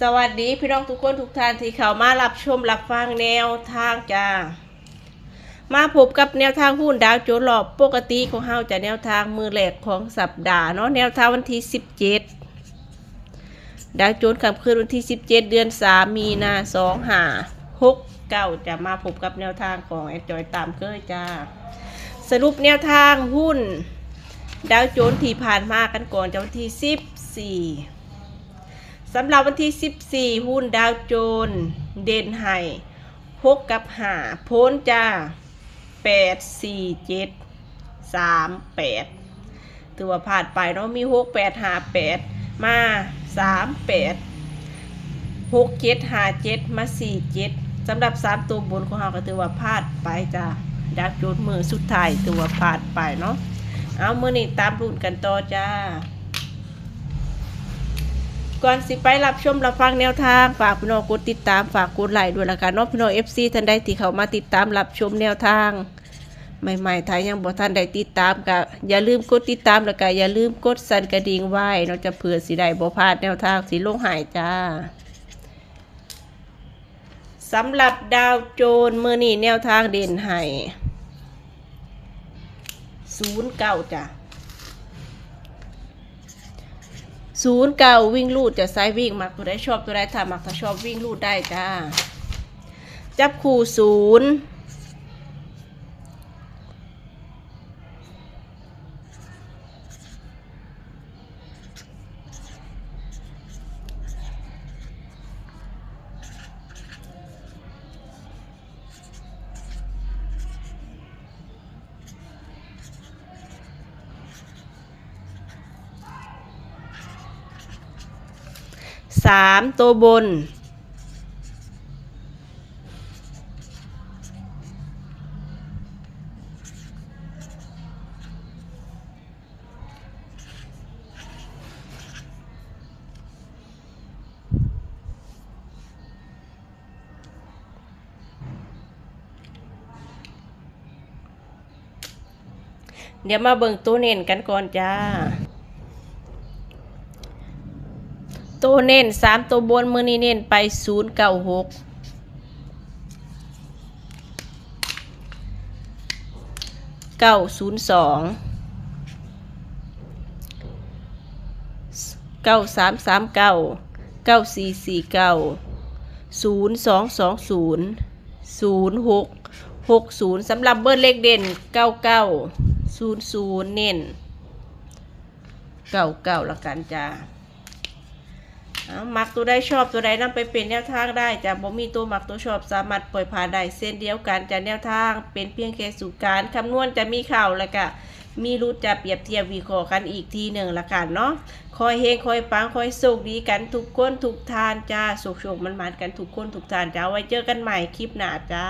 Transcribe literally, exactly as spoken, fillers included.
สวัสดีพี่น้องทุกคนทุกท่านที่เข้ามารับชมรับฟังแนวทางจ้า มาพบกับแนวทางหุ้นดาวโจนส์รอบปกติของเฮาจ้า แนวทางมื้อแรกของสัปดาห์เนาะ แนวทางวันที่สิบเจ็ด ดาวโจนส์ค่ำคืนวันที่สิบเจ็ด เดือนสาม มีนา สองห้าหกเก้า จะมาพบกับแนวทางของแอดจอยตามเคยจ้า สรุปแนวทางหุ้นดาวโจนส์ที่ผ่านมากันก่อนจ้า วันที่สิบสี่ สำหรับวันที่สิบสี่ หุ้นดาวโจนส์เด่นให้ หก กับ ห้า พ้นจ้า แปด สี่ เจ็ด สาม แปด ถือว่าพลาดไปเนาะ มี หก แปด ห้า แปด มา สาม แปด หก เจ็ด ห้า เจ็ด มา สี่ เจ็ด สำหรับสามตัวบนของเฮาก็ถือว่าพลาดไปจ้า ดาวโจนส์มื้อสุดท้ายถือว่าพลาดไปเนาะ เอามื้อนี้ตามลุ้นกันต่อจ้า ก่อนสิไปรับชมรับฟังแนวทาง ฝากพี่น้องกดติดตาม ฝากกดไลค์ด้วยละกันเนาะ พี่น้อง เอฟซี ท่านใดที่เข้ามาติดตามรับชมแนวทางใหม่ๆ ถ้ายังบ่ทันได้ติดตามก็อย่าลืมกดติดตาม แล้วก็อย่าลืมกดสั่นกระดิ่งไว้เนาะจ้า เพื่อสิได้บ่พลาดแนวทางสิลงให้จ้า สำหรับดาวโจนส์มื้อนี้แนวทางเด่นให้ ศูนย์เก้า จ้ะ ศูนย์เก้า วิ่งรูดจ้ะ สายวิ่ง มักตัวใดชอบตัวใด ถ้ามักถ้าชอบวิ่งรูดได้จ้า จับคู่ ศูนย์ สาม ตัวบน เดี๋ยวมาเบิ่งตัวเน้นกันก่อนจ้า ตัวเน้นสามตัวบนมื้อนี้เน้นไป ศูนย์เก้าหก เก้าศูนย์สอง เก้าสามสามเก้า เก้าสี่สี่เก้า ศูนย์สองสองศูนย์ ศูนย์หกหกศูนย์ สำหรับเบิ้ลเลขเด่น เก้าเก้าศูนย์ศูนย์ เน้น เก้าเก้า ละกันจ้า เอา มักตัวใดชอบตัวใดนำไปเป็นแนวทางได้จ้ะ บ่มีตัวมักตัวชอบสามารถปล่อยผ่านได้เช่นเดียวกันจ้ะ แนวทางเป็นเพียงแค่สูตรการคำนวณ จะมีเข้าแล้วก็มีหลุด จะเปรียบเทียบวิเคราะห์กันอีกทีหนึ่งละกันเนาะ คอยเฮงคอยปังคอยโชคดีกันทุกคนทุกท่านจ้า โชคโชคมันมันๆกันทุกคนทุกท่านจ้า ไว้เจอกันใหม่คลิปหน้าจ้า